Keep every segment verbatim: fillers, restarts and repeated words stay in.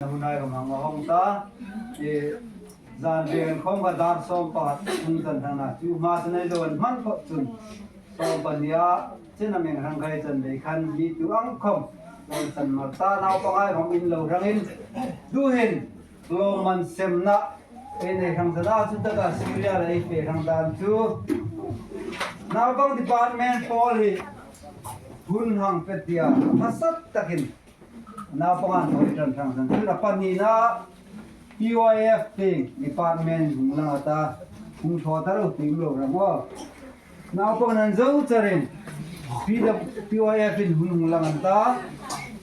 Hun hai ka hmang a hawng ta. E, zan veng khawm ka dar sawm pakhat hung zan thang a. Chu hma chu nei lo an hman phawt chun. Sawm pahni a, chen a meng hrang kai chan lei khan mi tu ang khawm. Lo san mar ta naupang hai khawm in lo hrangin. Tuhin, lawmman semna. Ei nei hrang sana chu taka serial ei fe hrang dan chu. Naupang department pawl hi hun hang pe tia. Hmasa takin. Naupang an hoi tan thang san. Chu na panina P Y F ting department hung lang a ta. Hung thaw ta lo tim lo ram aw. Naupang nan zo charin P W, P Y F in hun hung lang an ta.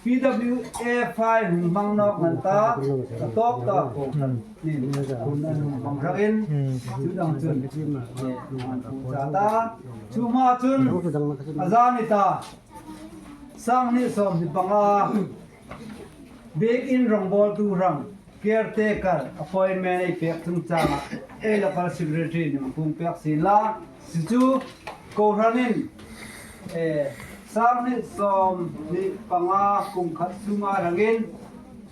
P W F hai hung hmang nawk an ta. Ka tawk ta ko kan. Ni, hun an hung hmang rakin. Chu dang chun. Ni, hung an thu cha ta. Chu hma chun. A zan ni ta. Sang hni sawm hni panga. Biekin rongbawltu hrang, caretaker, appointment ei pek chungchanga, ei local secretary nim pung pek si la, si chu, kohranin, eh, sang hni sawm hni panga kum khat sunga hrangin,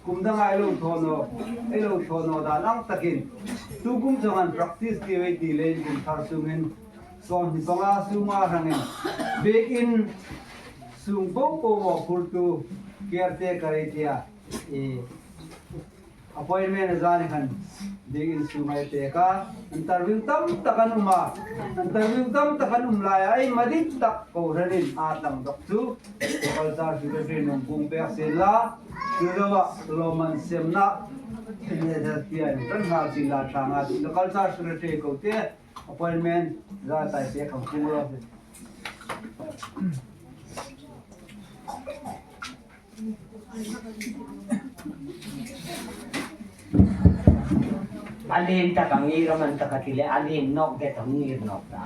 kum danga ei lo thaw naw, ei lo thaw naw dan ang takin, tu kum chunga practice ti ei ti leiin kum thar sungin, sawm hni panga sunga hrangin, biekin sung po po maw phurtu, caretaker ei tia, eh, appointment a zan khan, biekin sung ei pek a, interview tam tak an um a, interview tam tak an um laia, ei ma dit tak kohranin a tang dawk chu, local church secretary nim pung pek si la, chu zoa, lawmman semna, eh, tia, kan hal si la thanga, local church secretary ko te, appointment za tai se khang pu lo. A lien tak a ngir a, man tak a ti le, a lien nawk de tak a ngir nawk ta.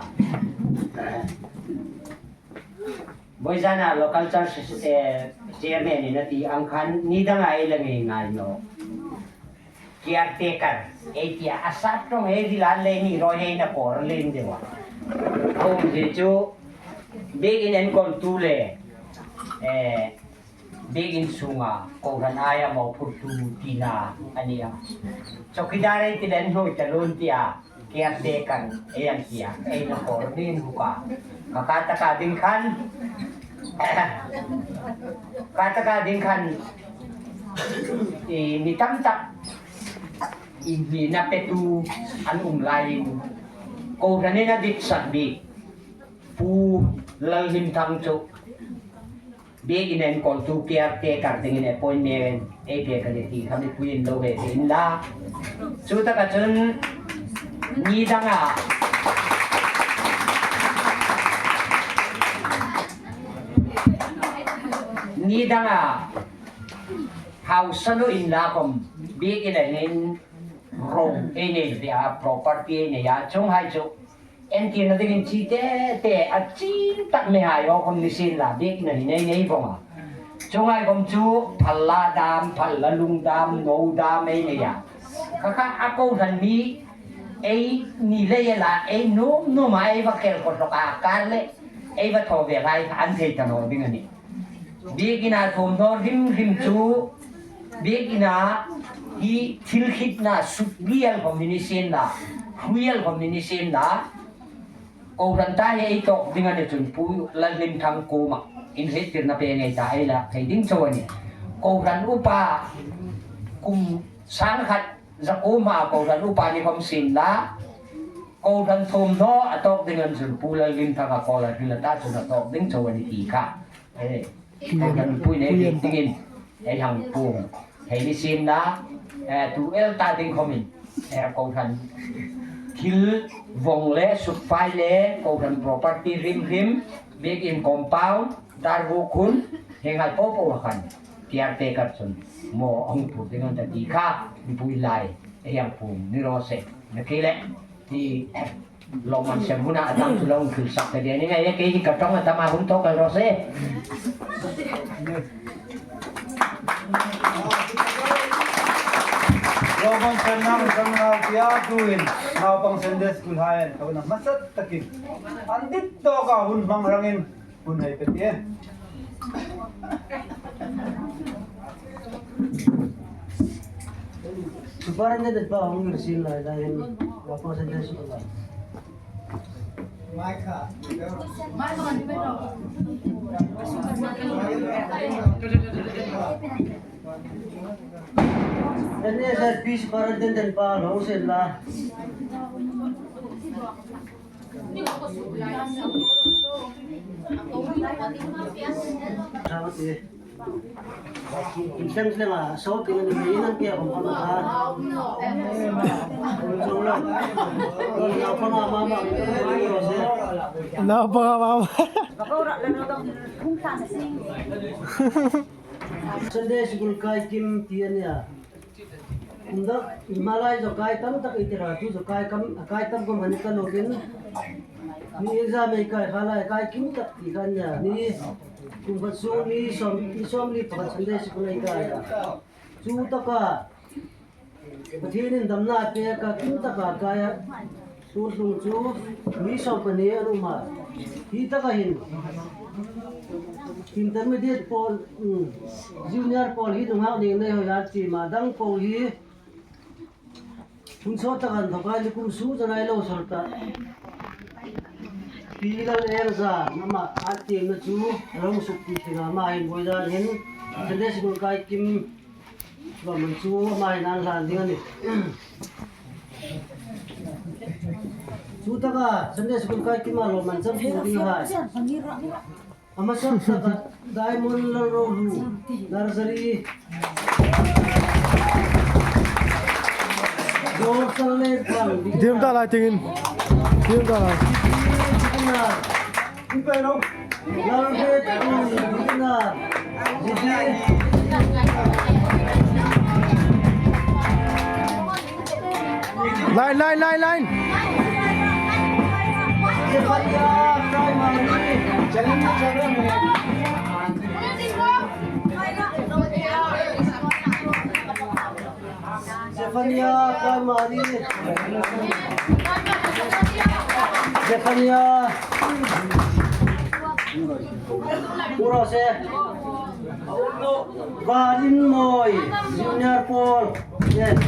Voizana local church, eh, chairman in a ti ang khan, ni danga ei la ngei ngai naw. Caretaker, ei tia a sat ṭawng ei ri lan le ni rawi ei na kawr lien deu a. A um zie chu, biekin enkawltu le, eh, biekin sunga, kohran aia mawphurtu tina a nih a. Chowkidar ei ti le an hnuoi ta lun tia, caretaker ei ang tia, ei na kawr lien bawk a. Ka ka taka ding khan, ka taka ding khan, i, mi tam tak, i, mi na petu an um laiin, kohranin a dit sak mi, Pu Lalhlimthang chu, biekin enkawltu caretaker dingin appointment ei pek a nih ti kha mipuiin lo hei ti inla. Chu taka chun ni danga, ni danga hausa nu inla khawm biekin a hin ro ei nei tia, property ei nei a, chuonghai chu entirna dingin chi te te a ching tak mehai aw khawm ni sien la, biekin a hin ei nei vawng a. Chuonghai khawm chu phalla dam, phalla lung dam, no dam ei nei a. Kha kha a kohran mi ei ni le ei la, ei nuom nuoma ei va khel kawt hlok a kar le ei va thaw ve lai kha an thei ta naw ding a nih. Biekina thuomhnaw hrim hrim chu, biekina hi thil hrietna sukriel khawm ni sien la, hruiel khawm ni sien la, kohran ta hi ei tawk ding a ni chun Pu Lalhlimthang kuoma inhriettirna pe ngei ta ei lak thei ding chau a nih. Kohran upa kum sang khat za kuoma kohran upa ni khawm sien la, kohran thuomhnaw a tawk ding a ni chun Pu Lalhlimthanga kawl a hril a ta chun a tawk ding chau a nih ti kha. Eh, kohran pui nei ding dingin ei hang puong. Hei ni sien la, eh, tu el ta ding khawmin, eh, kohran thil vawng le sukfai le kohran property hrim hrim, biekin compound, dar buk hun, hieng hai po po khan caretaker chun maw a hung phur ding a ni ta ti kha, mipui lai ei hang puong ni raw se. Nakie le, ti lawmman sem huna a dam chu lo hung thil sak ta ding a ni ngei e, kei hi ka ṭawng a tam a, hun thaw kal raw se. Lawmman sem nang sang nau tia tuin naupang Sunday school hai an thona hmasa takin an dit tawka hun hmang rangin hun hei pe ti e. Superintendent pa hung ngir sien lai lai hin, wa percentage ko la. N S R P Superintendent pa lo sien la. Thank you. Thanks le nga, so ti ni ni nan ke ko ma ha. Lo pa ma ma. Lo pa ma ma. Sunday school kai kim ti a nih a. Unda, malai zo kai tam tak i tira tu zo kai kam, kai tam ko mani ka lo kin. Ni exam ei kai kha lai kai kim tak ti khan nia. Ni kum khat sung ni sawm, ni sawmli pakhat Sunday school ei kai a. Chu taka Pathienin damna pek a kim taka kai a. Chu tlung chu ni sawmpahni an um a. Hi taka hin intermediate pawl, um, junior pawl hi nunghak ding nei hoi a ti ma dang pawl hi. Hun sawt tak an thawk a, ni kum sung zan ei lo sawr ta. Pi Lal Eng za, ama a tiemna chu, a lo suk ti thei a, ama hin voi dan hin, Sunday school kai kim, va man chu, ama hin an hlan ding a nih. Chu taka, Sunday school kai kim a lo man cham ding hai. A hmasa taka Diamond Lalrohlu, nursery. Dawr Sallenthang, beginner. Diem ta lai tingin. Diem ta lai. Beginner. Lalbet, beginner. Line, line, line, line. Zephania Primary. Zephania. Pu Rose. Valinmoi, junior pawl. Yes.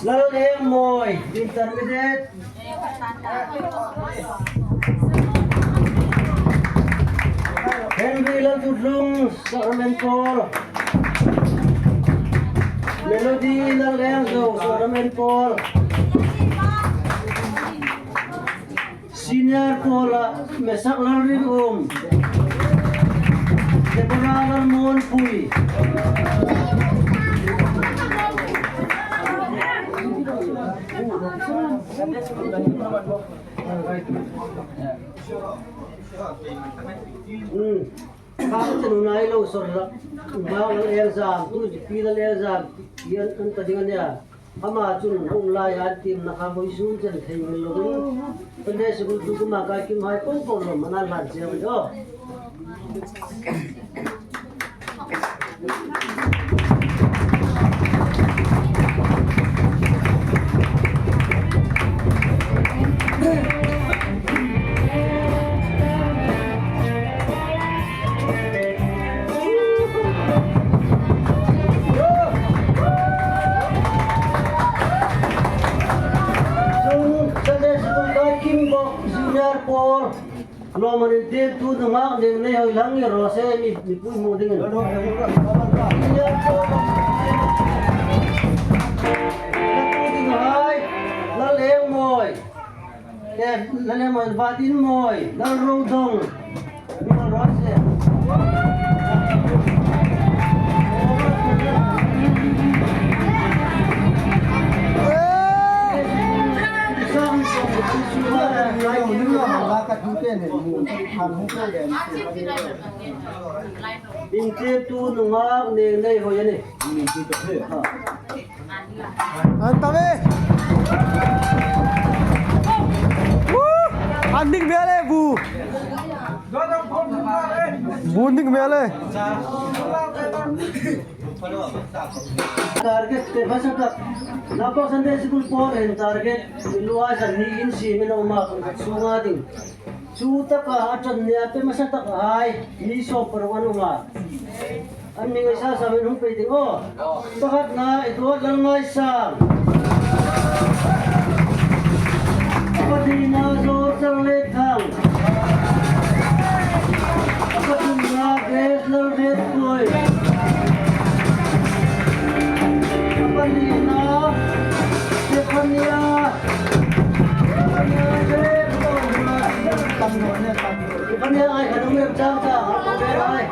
Lalengmoi, intermediate. Henry Lalthutlung, sacrament pawl. Melody Lalengzo, sacrament pawl. Senior pawla Mesak Lalrinum, Deborah Lalmuonpui. Hmm. Ka chen unai lo sawr la. Mau Lalengzam, tu Pi Lalengzam, yan an ta ding a nia. Ama chun hung lai an tiemna kha vawisun chen thei ngei lovin, Sunday school tu kuma kai kim hai pawng pawng lo mana hlan chiang lo. Sunday school kai kim bawk, junior pawl. Lawmman in tiemtu nunghak ding nei hoi lang i raw se, mi, mipui hmu dingin. Junior pawl. Ka tu ding hai, Lalengmoi. Eh, Lalengmoi, Vatinmoi, Lalrodong. Intiemtu nunghak nei, nei hoi a nih. An ta ve. Woo! An ding ve le bu. Bu ding ve le. Target te hmasa tak. Naupang Sunday School pawl hin target mi luai san ni in si mi lo ma kan sunga ding. Chu taka a ṭan nia pe hmasa tak hai mi sawm paruk an um a. An mi ngaisa sa min hung pei ding aw. Pakhatna Edward Lalngaisang. Pahnina George Lalrethang. Pathumna Grace Lalriatpuii. Pahnina Stephania. Stephania Grace Lalriatpuii. Kan nia ai kan um em chang ta, kan um em ai.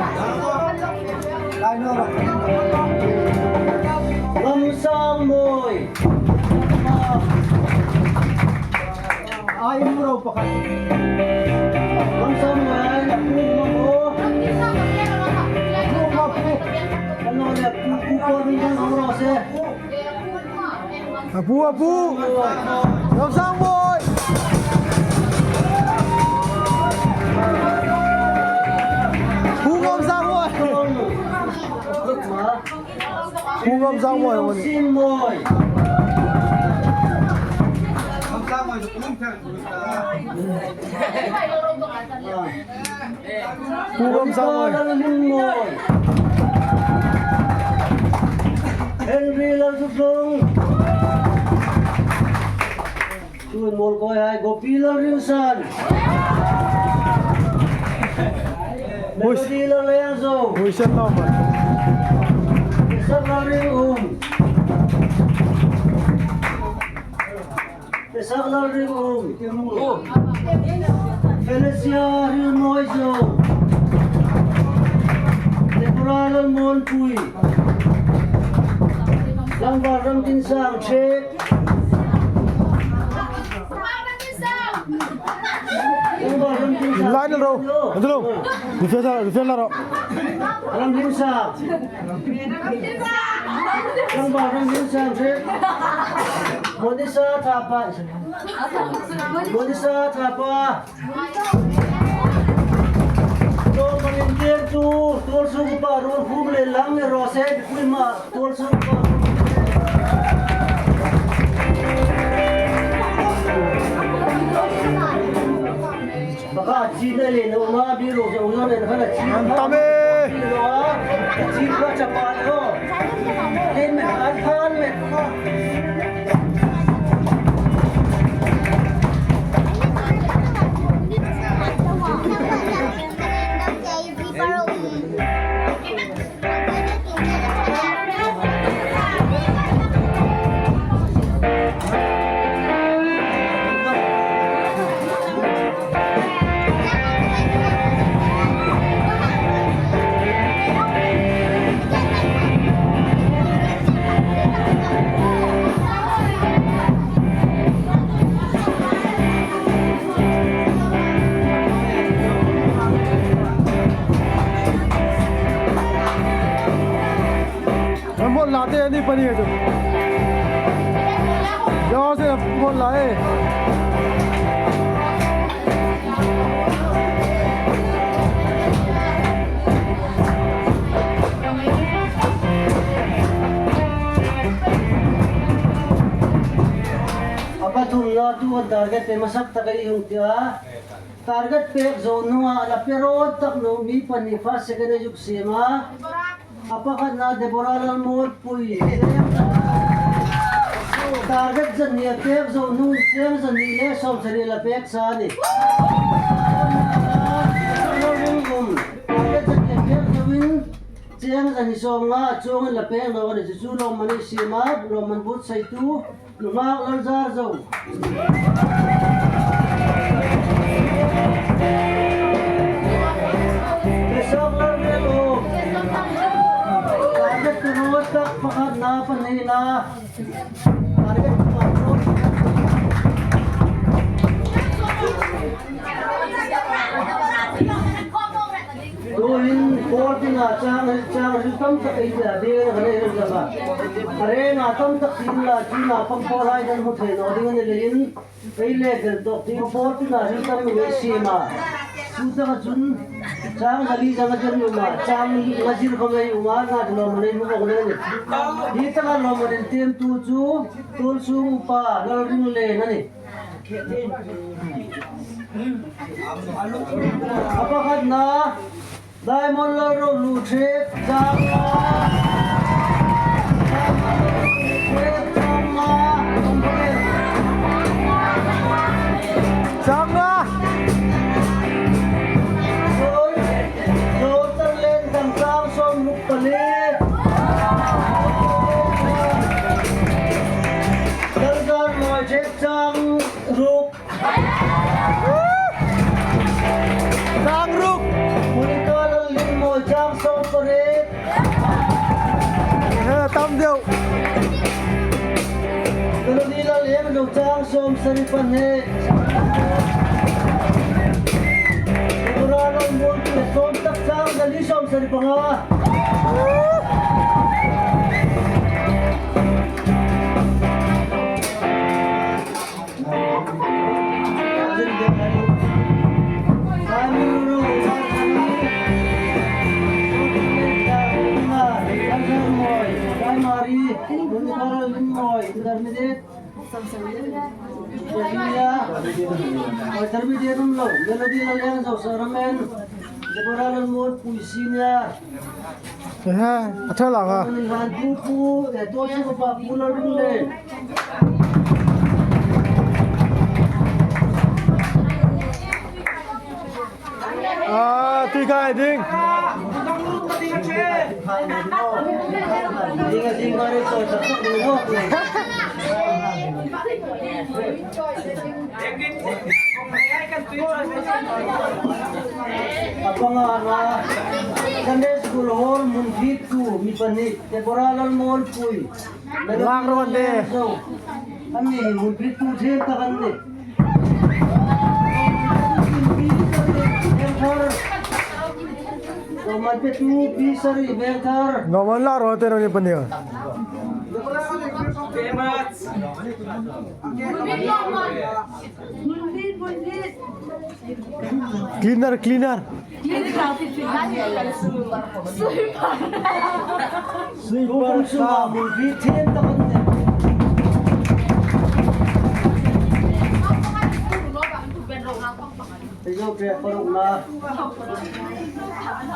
Ngamsangmawi. Ai, mu ro pakhat. Ngamsangmawi ai, na pu ma mo. Pu ma pu. Kan lo le pu, pu ko ni kan lo se. A pu, a pu. Ngamsangmawi. Pu Ngamsangmawi. Pu Ngamsangmawi. Pu Ngamsangmawi. Henry Lalthutlung. Tuin mawl kawihai Gopi Lalrinsan. Melody Lalengzo. Ui, sen lo man. Isak Lalringum. Isak Lalringum. Felicia Rilmawizo. Deborah Lalmuonpuii. Tlangval Ramtinsang Thek. Line ro. Line ro. Refer la, refer la ro. Ramtinsang. Tlangval Ramtinsang Thek. Monisa Thapa. Monisa Thapa. Tlawm an intir chu, tuolsung upa ruol khum le lang le raw se, Mipui ma, tuolsung upa. Pakhat chi le le no ma bi ro se u lo le na chi. An tam e. Chi ka cha pa lo. Len me an phan me. An hmawl la te an ni pahni chu. Yo se hmawl la e. A pathumna tu target pe hmasa tak ei hung tia. Target pek zo naw a, la pe ro tak naw mi pahni first second ei zuk siem a. A pakhatna Deborah Lalmuonpuii. Target zani a pek zo naw, cheng zani le sawmsari la pek sa a nih. Target zani a pek zo in, cheng zani sawmnga chuongin la pek naw a nih, chu chu lawmman ei siem a, lawmman buotsaitu. Nunghak Lalzar Zo. Isak Lalrengum. Target ruol tak pakhatna pahnina. Target pakhat. Tuhin pawl tina chang, chang hril tam tak ei tia ding kan ei hril taka. A renga tam tak ti inla, chunga pang pawlhai kan hmu thei naw ding a ni leiin, ei le kan tawk ti pawl tina hril tam ei siem a. Chu taka chun chang zali zanga zir ni um a, chang nga zir khom ei um a, na lawmman ei hmu bawk a nih. Hi taka lawmman intiemtu chu Tuolsung upa Lalringlien a nih. A pakhatna, Diamond Lalrolo Ṭhep, chang nga. Chang nga. Dawr, Dawrtarlien Thang, chang sawmruk pali. Lalzarmawi Ṭhep, chang ruk. Chang ruk. Monica Lalrinmawi, chang sawmpariet. He, tam deu. Melody Lalhemzo, chang sawmsari pahni. Deborah Lalmuolpui, sawm tak, chang zali sawmsari panga. Intermediate, Melody Lalhemzo, Saramen, Deborah Lalmuolpui Senior. Ehe, a ṭha lawm a. Pu, pu, eh, Tuolsung upa Pu Lalringlien. A, tui kai ding. A pangana, Sunday School Hall hmun hriettu mi pahni, Deborah Lalmuolpui. Lak ro de. Ani hmun hriettu ṭhen tak an nih. Lawmman petu Pi Sari Vengthar. Lawmman lak ro te ro ni pahni. Cleaner, cleaner. Sweeper. Sweeper. Ei zo ṭhep parukna.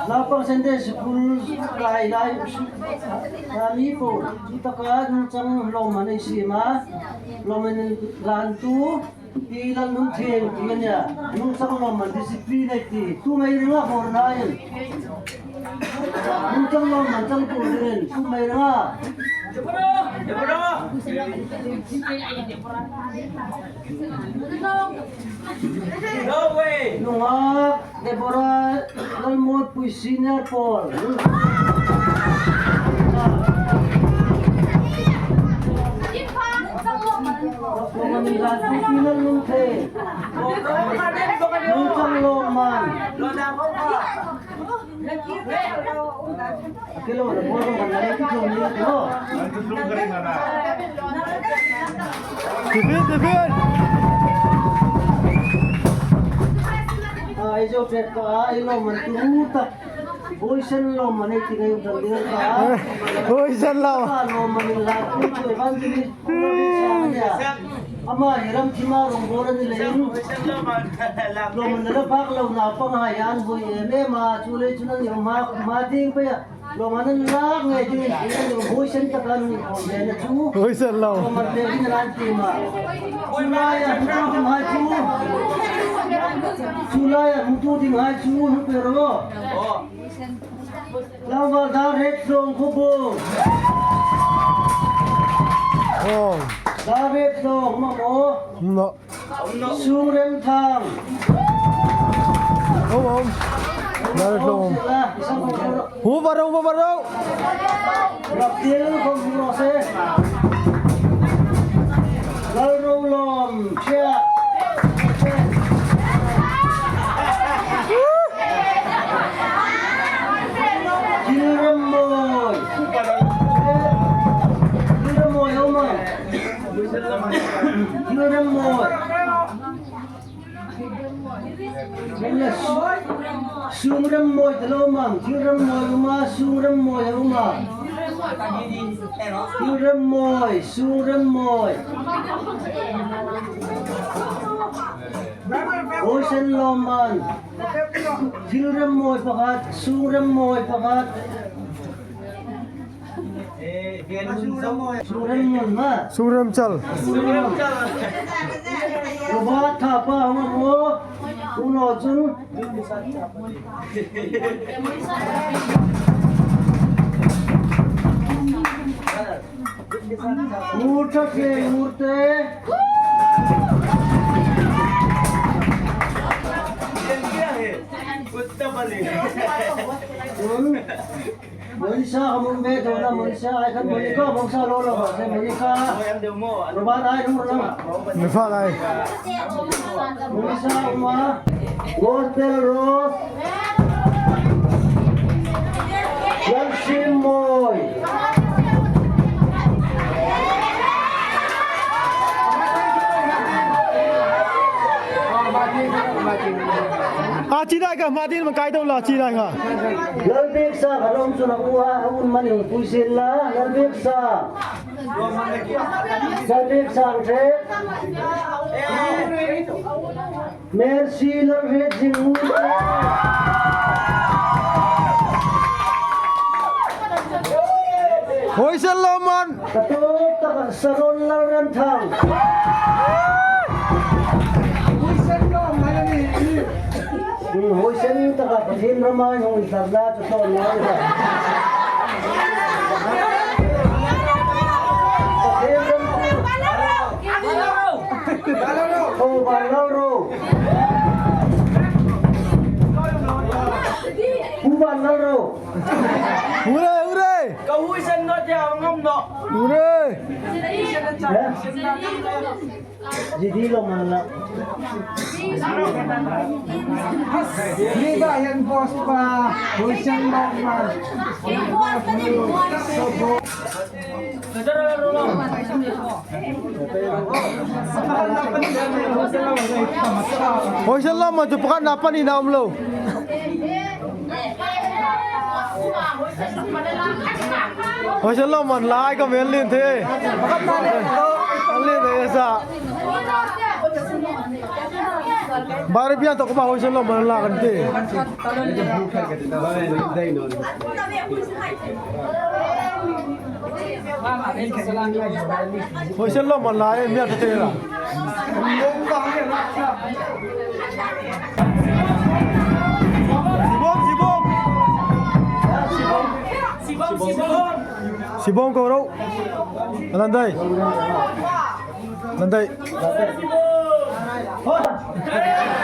Naupang Sunday School kai lai u su. Ka mi po, chu taka nungchang lawmman ei siem a. Lawmman inlantu, Pi Lalnunthieng ti a nih a. Nungchang lawmman discipline ei ti. Tu mai ringa hawrna in. Nungchang lawmman chang tu dingin. Tu mai ringa. No way. Nunghak Deborah Lalmuolpui Senior Pawl. Lawmman inlantu Pi Lalnunthei. Nungchang lawmman. Tiffin, tiffin. A, ei zo ṭhep ka, ei lawmman tu tak. Boysen lawmman ei ti ngai u dang ding ka. Boysen lawm. Ka lawmman inlantu chu evangelist. Ama hi ram thima rong bor a ni leiin. Lawmman la phak lo naupang hai an vui em em a, chu lei chun an ni ma, ma ding pei a. Lawmman an lak ngei dingin, an lo boysen taka an ni khom hle na chu. Boysen lawm. Lawmman te in an ti ma. Chu laia hung tu dinghai chu. Chu laia hung tu dinghai chu, hung pe ro. Tlangval Dar Hethlawng Khawbung. Oh. Dar Hethlawng, mamaw. No. Sungrem Thang. Om, om. Lalrem. Hu varo, hu varo. Raptil khom hu ro se. Lalrolawm, chia. Thilrem Mawi. Thilrem Mawi, om a. Thilrem Mawi. Sungrem mawi ta lo mang, thil rem mawi um a, sungrem mawi a um a. Thil rem mawi, sungrem mawi. Huoisen lawmman. Thil rem mawi pakhat, sungrem mawi pakhat. Sungrem nun ma. Sungrem chal. Sungrem chal. Robert Thapa hung a ko. Uno chun. Murta ke murte. Chun. Monisa, ka mun ve tawh na, Monisa, ai khan Monica, Monisa lo lo, se Monica. Robert ai lo lo. Ni fa lai. Monisa, Uma. Gospel Rose. Lalsim Moi. A chi dai ka, Martin ma kai dong la chi dai ka. Lalbik sa ka lawm chu na u a, a un man in pui sin la, Lalbik sa. Lalbik sa ang the. Mercy Lalhrietjingnguote. Huoisen lawmman. Ka tawp taka Saron Lalremthang. Huoisen lawmman a ni. Hmm, huoisen taka Pathien rama hung inthlarna chu thawn lo a. Pathien ram chu. Ko Vanlalro. Pu Vanlalro. Ure, ure. Ka huoisen naw tia ngam naw. Ure. Jidi lo man la. Ni ba hian boss pa, huoisen lawmman. Huoisen lawmman chu pakhatna pahnina um lo. Huoisen lawmman lai ka vel lien the. An lien the sa. Bari pian to ko ba huoisen lawmman la kan ti. Huoisen lawmman lai mi a ṭha thei la. Sibawm, Sibawm. Sibawm, Sibawm. Sibawm ko ro. Alan dai. Nandai.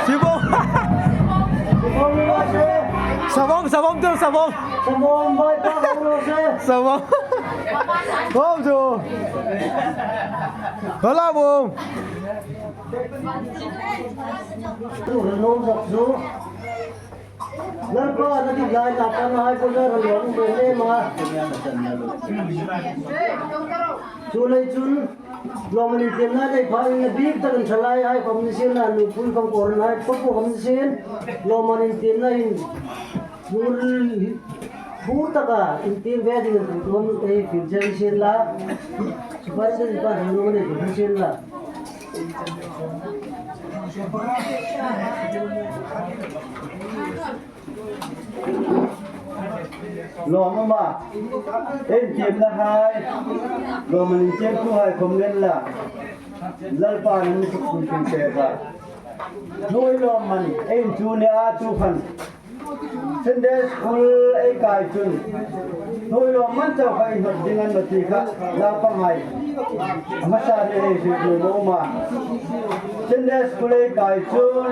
Sibawm. Sibawm, Sibawm, Sibawm. Sibawm, bai pa, Sibawm. Sibawm. Bawm chu. Hala bawm. Lalpa, na dik lai na pa na hai ko na ran lo me me ma. Chu lai chun lawmman intiemna nei pha in na bik tak an thalai hai khom ni sin na nu pui khom kor hai ko ko khom ni sin lawmman intiemna in bur bur taka intiem ve ding an tu khom ei fil chen sin la. Super sin pa lawmman intiemna sin la. Lawm ama, intiemna hai, lawmman intiemtu hai khom nen la, Lalpan an suk pui pui pek a. Hnuoi lawmman, ei inchuk ni a tu khan. Sunday school ei kai chun, hnuoi lawmman chau kha ei hnawt ding a ni ti kha, Lalpa hai. A hmasa ni ei hriet nuom a um a. Sunday school ei kai chun,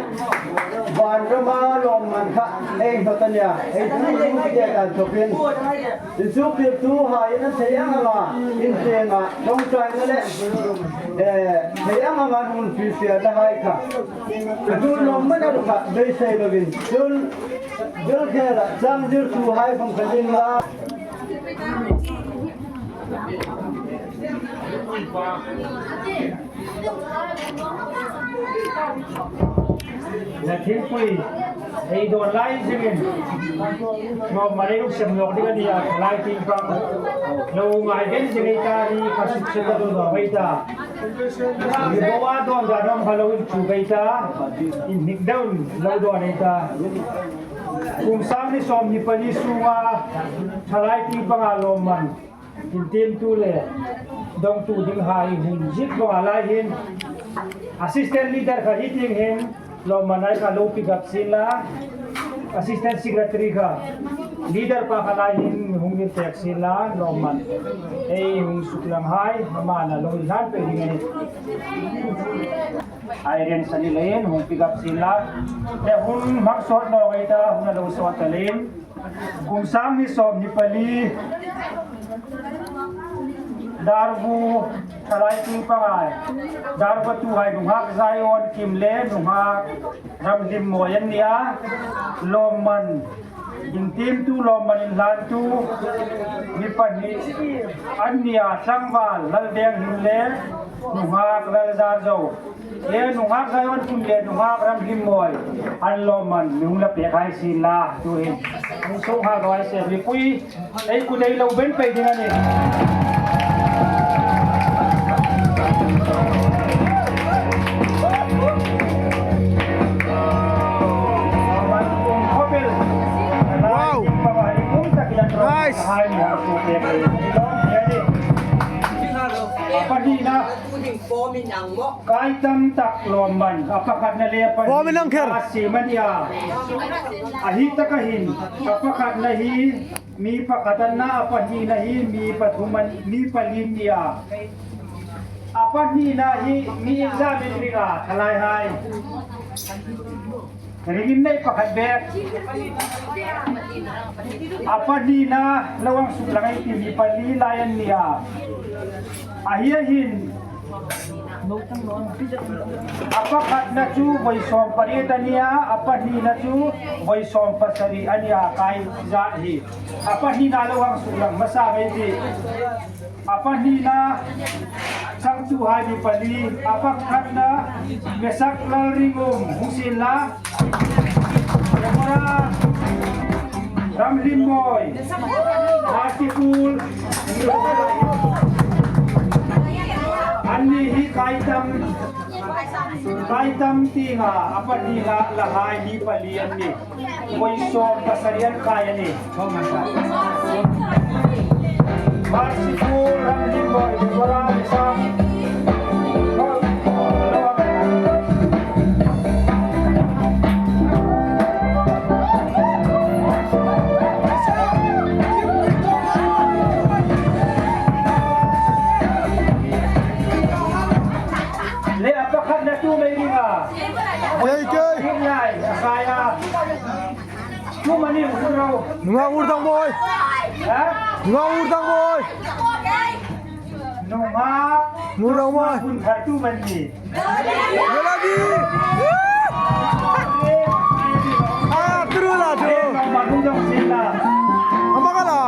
van rama lawmman kha ei hnawt a nia, ei thu thu te kan thawkin. Inchuktirtu hai an thei ang anga, intienga, ṭawngṭaina le, eh, thei ang anga hun fifiarna hai kha. Hnuoi lawmman a kha, beisei lovin. Chun, Bil khela chang zirtu hai khom ka ding la. Thingpui ei dawn lai zingin, lawmman ei lungsim nawk ding a nih a, lai tieng pang lo ngai ven zing ei ta, hi ka sukse ta lo dawn ei ta. Hi bo a dawn dan awm kha lo inchuk ei ta, inhnik deuin lo dawn ei ta. Kum sang hni sawmhni pali sunga thalai tieng panga lawmman intiemtu le dongtu dinghai hung ziek vong a lai hin, assistant leader kha hi tieng hin lawmman ei kha lo pick up sien la, assistant secretary kha, leader pa kha lai hin hung ni pek sien la, lawmman ei hung suklang hai, aman a lo hlan pei ding a nih. Ai ren sani leiin hung pick up sien la. Le hun hmang sawt naw ei ta, hun a lo sawt ta leiin. Kum sang hni sawmhni pali, Darvu thalai tieng panga Darvutuhai nunghak Zion Kim le nunghak Ramhlimmawi an nih a, lawmman intiemtu, lawmman inhlantu mi pahni an nih a, tlangval Lalbenghing le nunghak Lalzarzo. Le nunghak Zion Kim le nunghak Ramhlimmawi an lawmman mi hung la pek hai sien la, tuhin hung sawt hai raw se. Mipui ei kut ei lo beng pei ding a nih. Wow. Nice. Pahnina. Kai tam tak lawmman, a pakhatna le a pahnina, form inang kher, a siem a nih a. A hi taka hin, a pakhatna hi mi pakhat a na, a pahnina hi mi pathum a, mi pali a nih a. A pahnina hi mi exam in ring a, thalaihai. Ringin nei pakhat bek. A pahnina lo hang suklang ei ti mi pali lai an nih a. A hi a hin, a pakhatna chu vawi sawm pariet a nih a, a pahnina chu vawi sawm pasari a nih a, kai zat hi. A pahnina lo hang suklang hmasa ei ti. A pahnina changtuhai mi pali, a pakhatna Mesak Lalringum, hung sien la. Deborah Ramhlimmawi, Merciful. Anni hi kai tam, kai tam tienga, a pahnina lahai mi pali an nih. Vawi sawm pasari an kai a nih. Merciful, Ramhlimmawi, Deborah, Mesak. Le a pakhatna tu mei ring a. Kei, kei. Ring lai, a kai a. Nunghak Urdangmawi. Ha? Nunghak Urdangmawi. Nunghak Urdangmawi. Hun thar tu man ni. Lagi. Ah, terus lah tu. Ama kala.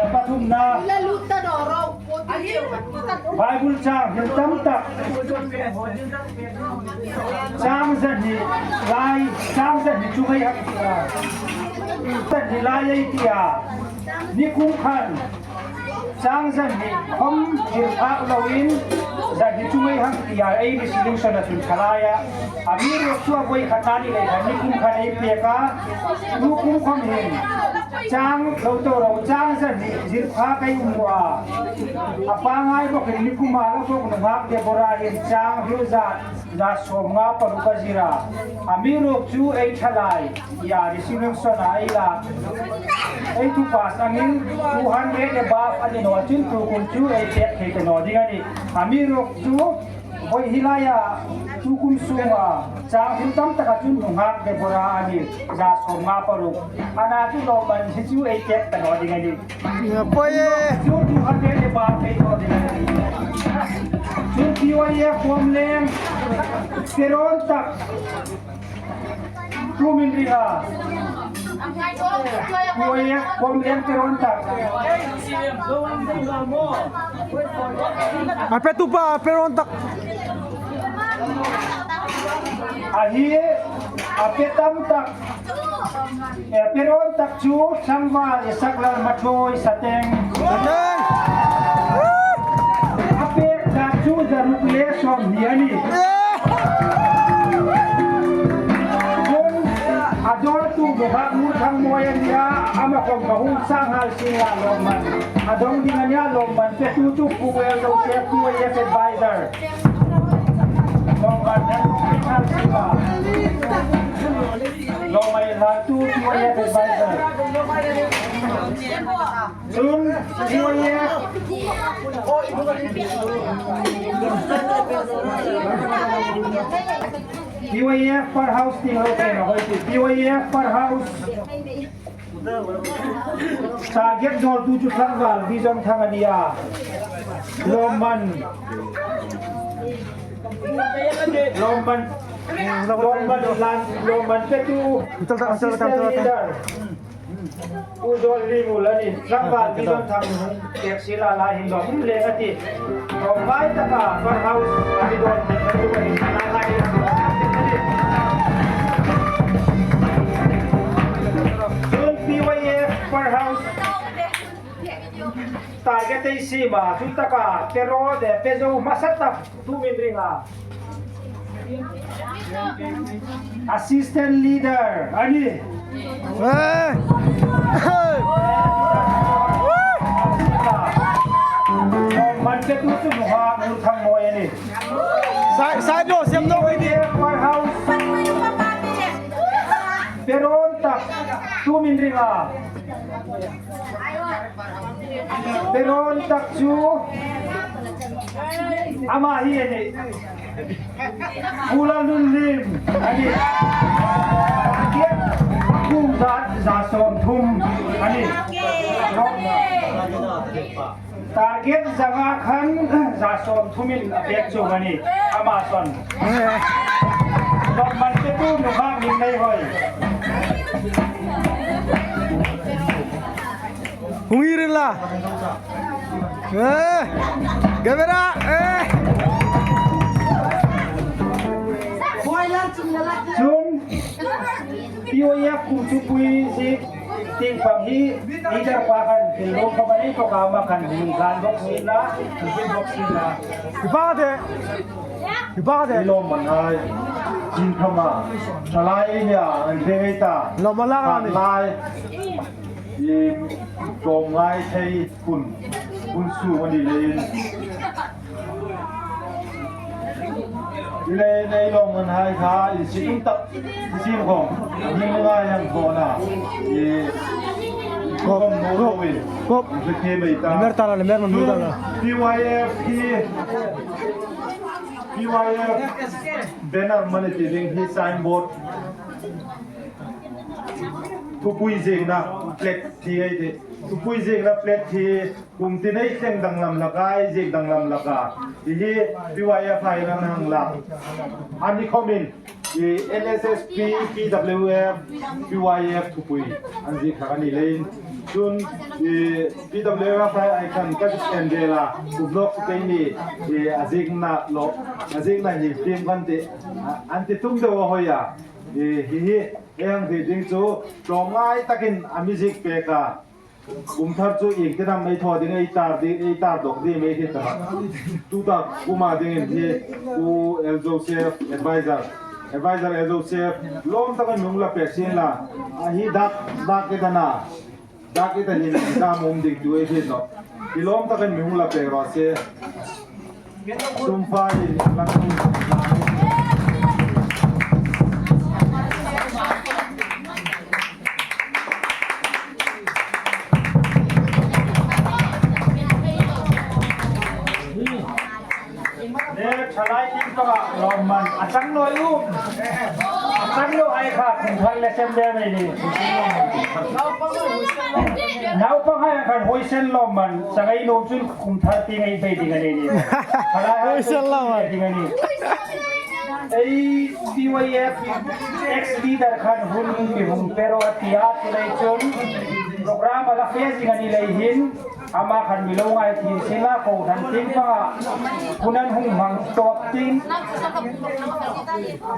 Pathumna. Bible chang hril tam tak. Chang zahni lai, chang zahni chu ngei hang tia. Zahni lai ei tia. Nikum khan chang zahni khom zir phak loin, zahni chu ngei hang tia ei resolution a chun thalaia. Amiruokchu a voi khat a ni lei khan nikum khan ei pek a. Tukum khom hin chang lo to ro, chang zahni zir phak ei um a. A pangngai bawkin nikuma lo bawk nunghak Deborah hin chang hril zat, zat sawmnga paruk a zir a. Amiruokchu ei thalai, ia, resolution a ei la. Ei thu pass angin two hundred above a ni naw chun tukum chu ei pek thei ta naw ding a nih. Amiruokchu voi hi laia tukum sunga chang hril tam taka chun nunghak Deborah a ni, zat sawmnga paruk. Ana chu lawmman hi chu ei pek ta naw ding a nih. Poi e. Chu two hundred le ba pei thaw ding. Chu P Y F Khawmleng. Peron tak. Tumin ringa. Kuoia, kuom lem peron tak. A petupa, peron tak. A hi, a pe tam tak. E, peron tak chu tlangval Isak Lalhmaṭhuoi Sateng. Sateng. A pek tak chu zaruk le sawmhni a nih. Chun a dawrtu Nuhak Murthangmawi a nih a, ama khom ka hung sang hal sien la lawmman. A dawng ding a nih a lawmman, petu chu Pu L Joseph P Y F advisor. Lawmman, lawmman, lawmman, tu P Y F advisor. Chun, P Y F. P Y F per house ti lo ke na hoi ti. P Y F per house. Target dawrtu chu tlangval Vision Thang a nih a. Lawmman. Lawmman. Lawmman lan, lawmman petu. Assistant leader. Pu Dawlhlimul a nih. Tlangval Vision Thang. Taxi la la hin dawm le ka ti. Dawm ngai taka per house a mi dawm le ka tu ka hin la la hin. Chun P Y F per house target ei siem a, chu taka pe ro de pe zo hmasa tak tumin ringa. Assistant leader a nih. Eh. Man ke tu chu Nuhak Murthangmawi a nih. Sai, sai do, sem do, ini. Warehouse. Peron tak, tumin ringa. Peron tak chu. Ama hi a nih. Pu Lalnunlim a nih. Target kum za, za sawmthum a nih. Target zanga khan za sawmthumin a pek chuong a nih. Ama son. Lawmman petu Nuhak Limneihoi. Hung hi rin la. Eh, camera, eh. Chun, P Y F kum thupui ziek tieng pang hi, leader pa khan, thil ro khawm a nei tawk a, ama khan, hung kan bawk si la, hung kan bawk si la. Hi pa te. Hi pa te. Hi lawmman hai, chin khama, thalai nia, an te ngai ta. Lawmman la ka ni. Lai. I dawm ngai thei hun, hun su a ni leiin. I le nei lawmman hai kha, i si tum tak, i si khom. Ni ngai ang khona. I kop, khom no kop, lo i. Kop. I ke mei ta. Lemer ta la, lemer man ta la. P Y F hi, P Y F banner mani ti ding hi signboard. Thupui ziekna plate ti ei ti. Thupui ziekna plate hi kum tin ei thleng danglam laka, ei ziek danglam laka. Hi hi P Y F hai an hang lak. An ni khomin, i N S S P, P W F, P Y F thupui an ziek kha a ni leiin. Chun, i P W F hai khan ka ti sen de la, u vlog te ni, i a ziekna lo, a ziekna hi film kan ti, a, an ti tum deu a hoi a. I hi hi, ei hang ti ding chu, tlawmngai takin a music pek a. Kum thar chu ieng tin am ei thaw ding, ei tar ding, ei tar dawk ding, ei hriet ta. Tuta kum a dingin hi, Pu L Joseph, advisor. Advisor L Joseph, lawm takin mi hung la pek sien la. A hi dak, dak ke ta na. Dak i ta hin dam um ding tu ei hriet nawh. I lawm takin mi hung la pek raw se. Sum fai lang. Le, thalai tin panga lawmman. A chang naw u. A chang naw ei kha, kum thar le sem de mei ni. Naupang hai khan huisen lawmman. Chang ei nuom chun kum thar ti ngei bei ding a ni ni. Thalai hai huisen lawmman. Ding a ni. Ei B Y F ex-leader khan hun mi hung pe ro a ti a, chuleiin chun program a la fe zing a ni lei hin, ama khan mi lo ngai thei sien la, kohran tieng panga hun an hung hmang tawp ding.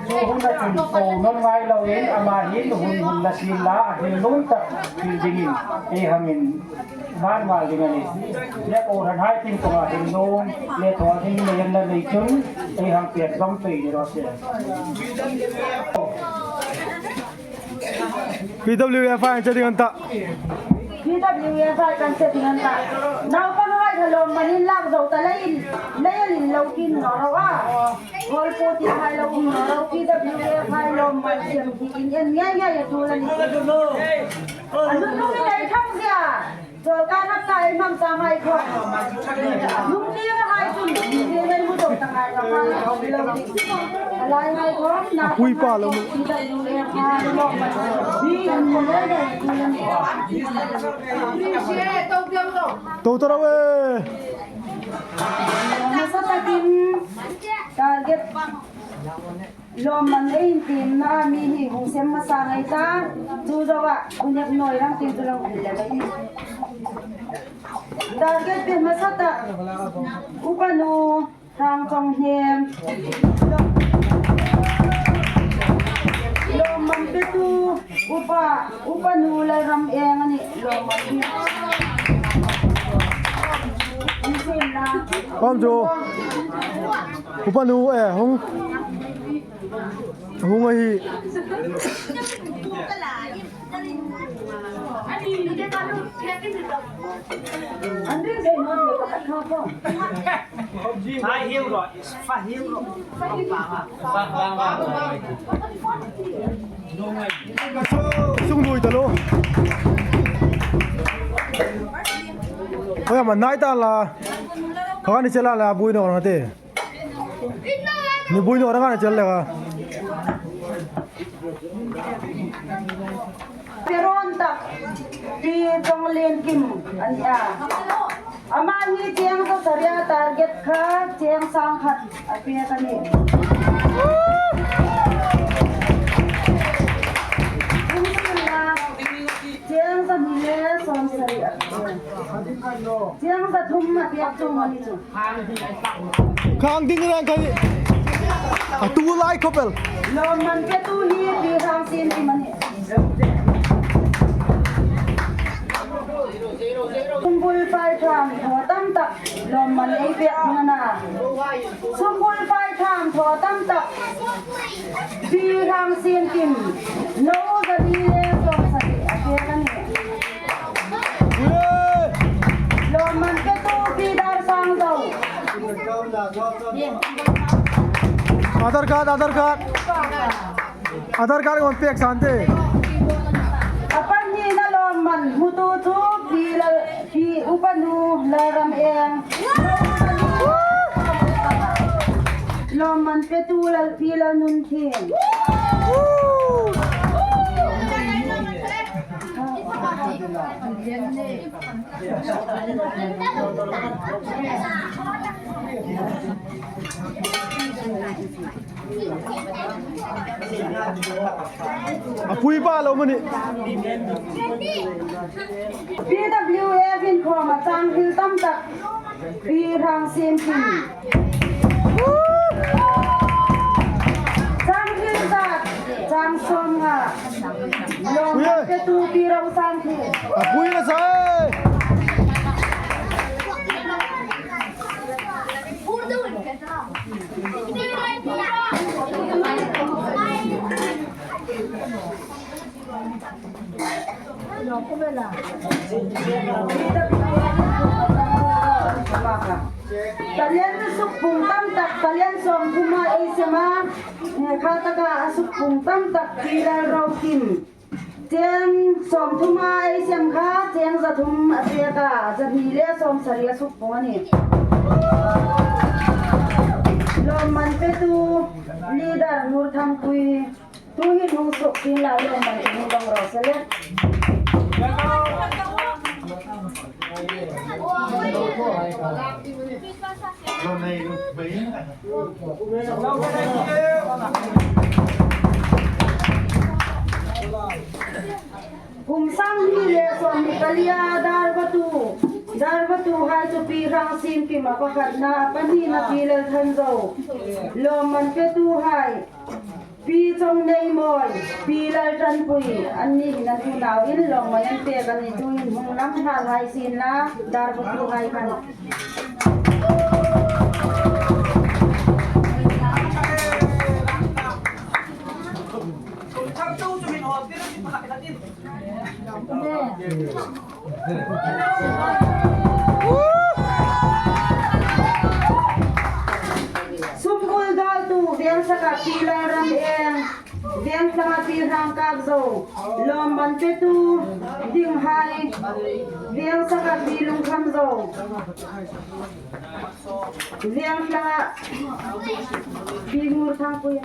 Chu huna chun ko nawn ngai loin ama hin hun hung la sien la, a hril nuom tak hril dingin ei hang inhlan mal ding a nih. Le kohranhai tieng panga hril nuom le thaw ding nei an la nei chun ei hang pek zawm pei ni raw se. P W F-hai an che ding an ta. P W F-hai kan che ding an ta. Naupanghai kha lawmman in lak zo ta leiin, leiin lo kin naw ro a. Hall po ti hai lo um naw ro, P W F-hai lawmman siemthiin en ngai ngai a tul a nih. A nunung in ei thang zia. Chawlkar hak ka ei hmang ta ngai kho. Lungtienghai chun, lungtien ei hmu zo ta ngai ka hmang lo ding. A lai ngai kho, na pui pa lo mu. Hi an mu le le. To to raw e. Nasa takin target. Lawmman ei intiemna mi hi hung sem hmasa ngei ta, chu zoa, unep noi rang tin chu lo hril le mai. Target pe hmasa ta, Upa nu, Hrangchawnghnem. Lawmman petu, Upa, Upa nu Lalrameng a nih, lawmman hi. Intiemna. Khawm chu. Upa nu, eh, hung. Hung a hi. An ring dai naw ni pakhat kha khawm. Fa hiu ro, fa hiu ro. Sung lui ta lo. Oi, ama nai ta la. Ka ni chela la bui no na te. Ni bui no rang a ni chel le ka. Peron tak Pi Tonglien Kim a nih a. Ama hi cheng zasari a target kha cheng sangkhat a pek a nih. Cheng zahni le sawmsari a pek. Cheng zathum a pek chu a ni chu. Khang ding rang ka ni. A tu lai khop el. Lawmman petu hi Pi Hrangsienkim a nih. Sumbul fai tham thaw tam tak lawmman ei pek ding a na. Sumbul fai tham thaw tam tak. Pi Hrangsienkim, no zali le sawmsari a pek a nih. Lawmman petu Pi Darsangzo. Aadhaar card, Aadhaar card. Aadhaar card kan pek san te. A pahnina lawmman hmutu chu Pi Lal, Pi Upa nu Lalrameng. Lawmman petu Lal Pi Lalnunthieng. A pui pa lo mani. P W F in khawm a chang hril tam tak. Pi Hrangsienkim. Chang hril zat, chang sawmnga. Lawmman petu Pi Rosangthiem. A pui na sa. Talent sukpung tam tak, talent sawmthum a ei sem a, kha taka a sukpung tam tak Pi Lalrokim. Cheng sawmthum a ei sem kha, cheng zathum a pek a, zahni le sawmsari a sukpung a nih. Lawmman petu, leader Ngurthangpui. Tuhin hung suk ding la lawmman in hung dong raw se le. Palia darbatu, darbatuhai chu Pi Rangsiemkim a pakhatna, a pahnina Pi Lalthanzo. Lawmman petuhai, Pi Chongneimawi, Pi Laltanpui, anni hin an unauin lawmman an pek a nih. Tuhin hung lang hla hai sien la, darbatuhai khan. Sumbul dawltu Vengsaka Pi Lalremeng, Vengthlanga Pi Rangkapzo, lawmman petu dinghai, Vengsaka Pi Lungkhamzo, Vengthlanga Pi Murthangpui,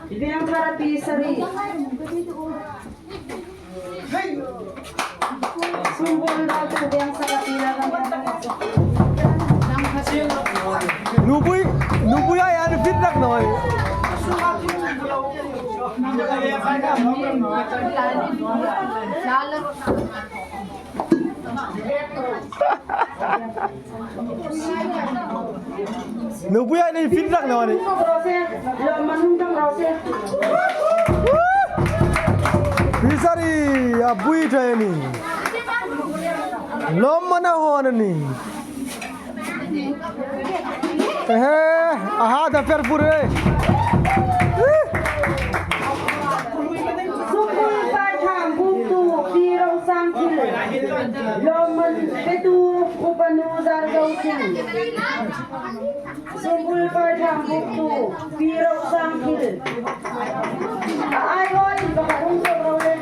Vengthara Pi Sari. Sumbul dawltu Vengsaka Pi Lalremeng. Nubui, nubui ai an fit rak noi. Nubui ai nei fit rak naw ni. Pi Sari a bui thei ni. Lawmman a hawn a nih. Ehe, aha, da per pure. Sumbul Paithang buktu Pi Rosangthil. Lawmman petu Upanu Zarzothing. Sumbul Paithang buktu Pi Rosangthil. Ai, ai, ai, ai, ai, ai, ai.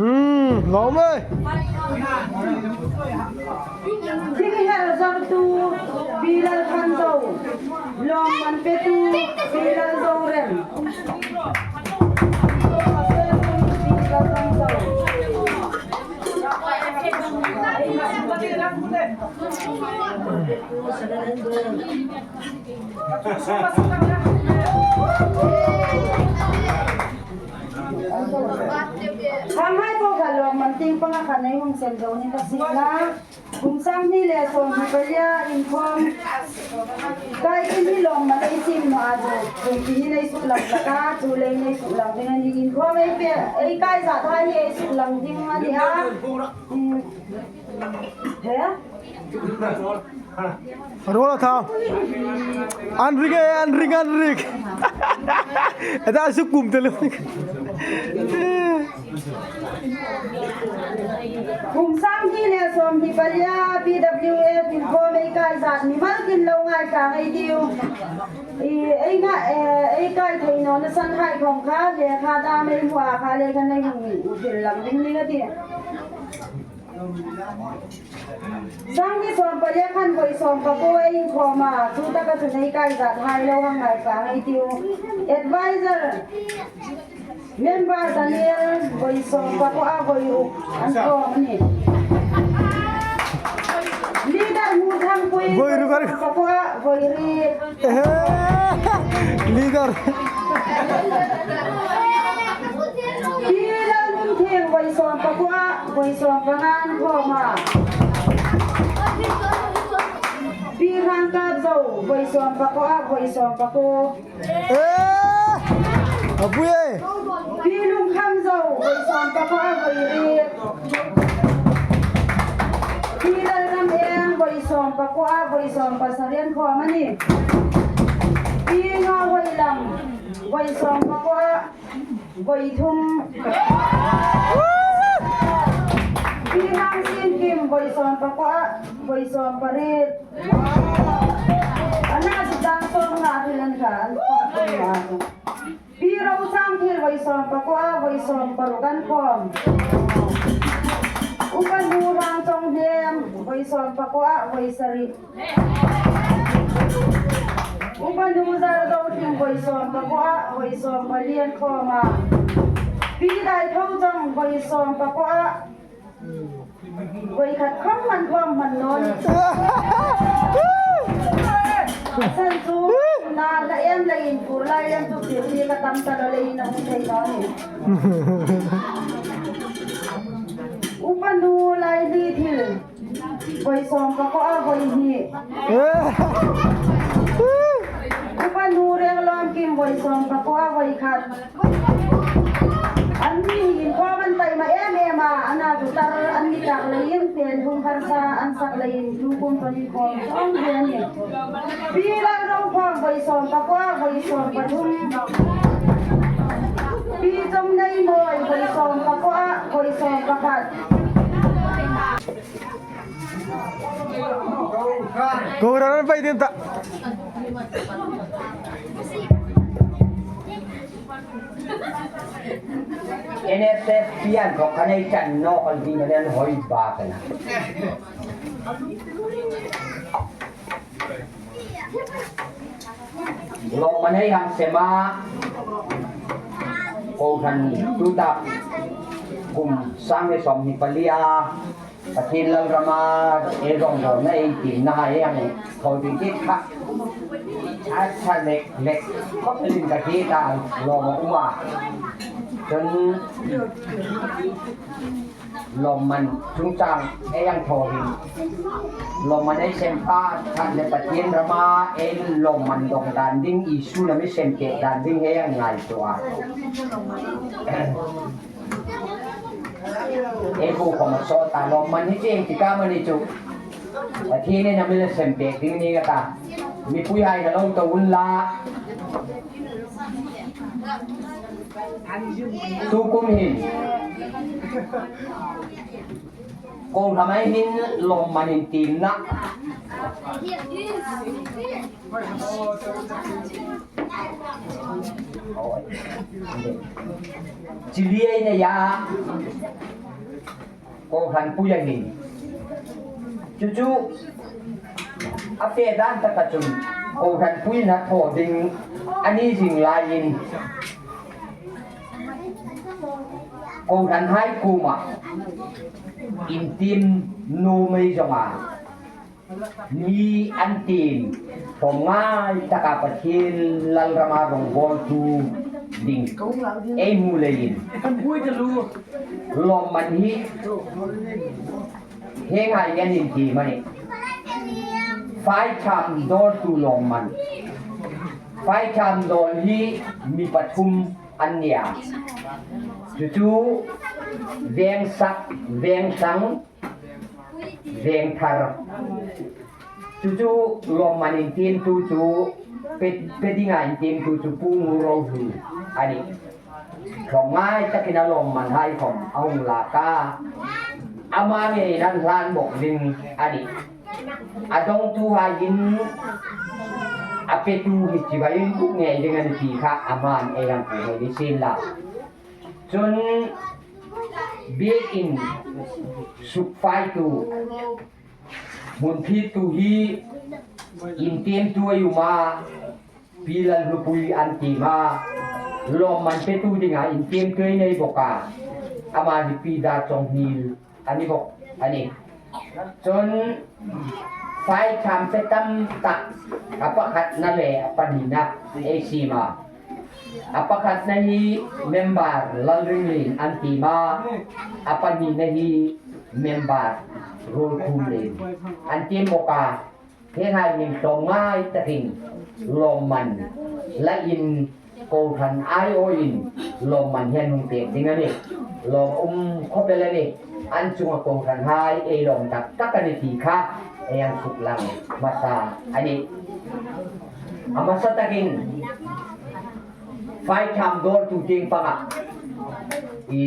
Hmm, lawm e. Thingher zawrtu Pi Lalthanzo, lawmman petu Pi Lalzorem. Pi Lalthanzo. Khanghai po kha lawmman tieng panga khan ei hung sem zo ni ta si la. Kum sang hni le sawmhni palia inkhawm. Kai ti ni lawmman ei siem naw a chu. Kum ti ni nei suklang hlak a, chu lei nei suklang ding a nih. Inkhawm ei pe, ei kai zat hai hi ei suklang ding a nih a. Hmm. He? Rola tha. An ring e, an ring, an ring. Eta su kum te lo. Kum sang hni le sawmhni palia P W F inkhawm ei kai zat mimal kin lo ngaithlak ei tiu. I, ei nga, eh, ei kai thei nawna san hai khawm kha, lekha dam ei hmu a kha, lekha nei hmu hril lang ding ni ka ti. Sang hni sawm palia khan voi sawm pakuo ei inkhawm a, chu taka chun ei kai zat hai lo hang ngaithlak ei tiu. Advisor, member Daniel, voi sawm pakuo a voi ruk an khawm a nih. Leader Murthangpui, voi ruk an voi sawm pakuo a voi riet. Ehe, leader. Pi Lalnunthieng voi sawm pakuo a, voi sawm panga an khawm a. Pi Rangkapzo voi sawm pakuo a, voi sawm pakuo. Eh, a bui e. Pi Lungkhamzo voi sawm pakuo a, voi riet. Pi Lalrameng voi sawm pakuo a, voi sawm pasari an khawm a nih. Pi Ngahuoilam voi sawm pakuo a, voi thum. Pi Rangsiemkim voi sawm pakuo a, voi sawm pariet. Ana chu dang sawmnga thil an kha, an khawm a. Pi Rosangthil voi sawm pakuo a, voi sawm paruk an khawm. Upa nu Rangchonghnem voi sawm pakuo a, voi sari. Upa nu Zarzothing voi sawm pakuo a, voi sawm pali an khawm a. Pi Daithouchong voi sawm pakuo a, voi khat khawm an khawm hman naw ni. San chu La em la in tur lai em tu ti ti ka tam ta lo le in a hung thei lo ni. Upa nu lai li thil. Voi sawm ka ko a voi hi. Upa nu reng lawm kim voi sawm ka ko a voi khat. An ni in ko man tai ma em em a, ana tu tar an ni tak le in ten hung har sa an sak le in tu kum to ni ko. Ong ve ni. Pi Lal Rophuong voi sawm ka ko a voi sawm pathum. Pi Chawmneimoi voi sawm ka ko a voi sawm pakhat. Kohran an pei ding ta. N S F pian ko kanei kan no kal ding nen hoi ba kana. Lawmman ei hang sem a, kohran tuta kum sang le sawmhni pali a, Pathien Lalrama ei rong rong na ei tin na hai ang thol ti ti kha. A tha lek lek khop lin ka ti ta lawm a um a. Chun lawmman chungchang ei ang thawhin lawmman ei sem pa khat le Pathien rama ei lawmman dawng dan ding Isu na mi sem ke dan ding ei ang ngaituo a. Ei bu khom a sawt ta lawmman hi ching ti ka mani chu. Pathienin a mi la sem pek ding ni ka ta. Mipui hai na lo to unla. Tu kum hin. Kohran ei hin lawmman intiemna. Chili ei nei a. Kohranpui a hin. Chu chu a fe dan taka chun kohranpui na thaw ding a ni zing laiin kohran hai kuoma intiem nuom ei zong a. Mi an tiem, hlawm ngai taka Pathien Lalrama rongbawltu ding ei hmu leiin lawmman hi hieng hai an intiem a nih. Fai tham dawltu lawmman. Fai tham dawl hi mi pathum an nia. Chu chu Vengsak, Vengsang, Vengthar. Chu chu lawmman intiemtu chu pe, pe dinga intiemtu chu Pu Ngurrohlu a nih. Hlawm ngai takin a lawmman hai khom a hung lak a. Ama ngeiin an hlan bawk ding a nih. A dawngtuhai hin a petu hi chibai buk ngei ding a ni ti kha aman ei hang pu hei ni sien la. Chun biekin sukfaitu, hmunphittu hi intiemtu ei um a, Pi Lalhlupui an tiem a, lawmman petu dinga intiemtu ei nei bawk a, ama hi Pi Dachawnghnil a ni bawk a nih. Chun fai tham pe tam tak a pakhatna le a pahnina ei siem a. A pakhatna hi member Lalrinlien an tiem a, a pahnina hi member Ruolkhumlien an tiem bawk a. Hieng hai hin hlawm ngai takin lawmman la in kohran aiawin lawmman hi an hung pek ding a nih. Lawm um khop el a nih. An chunga kohranhai ei lawm tak tak a ni ti kha ei hang suklang hmasa a nih. A hmasa takin fai tham dawltu tieng panga i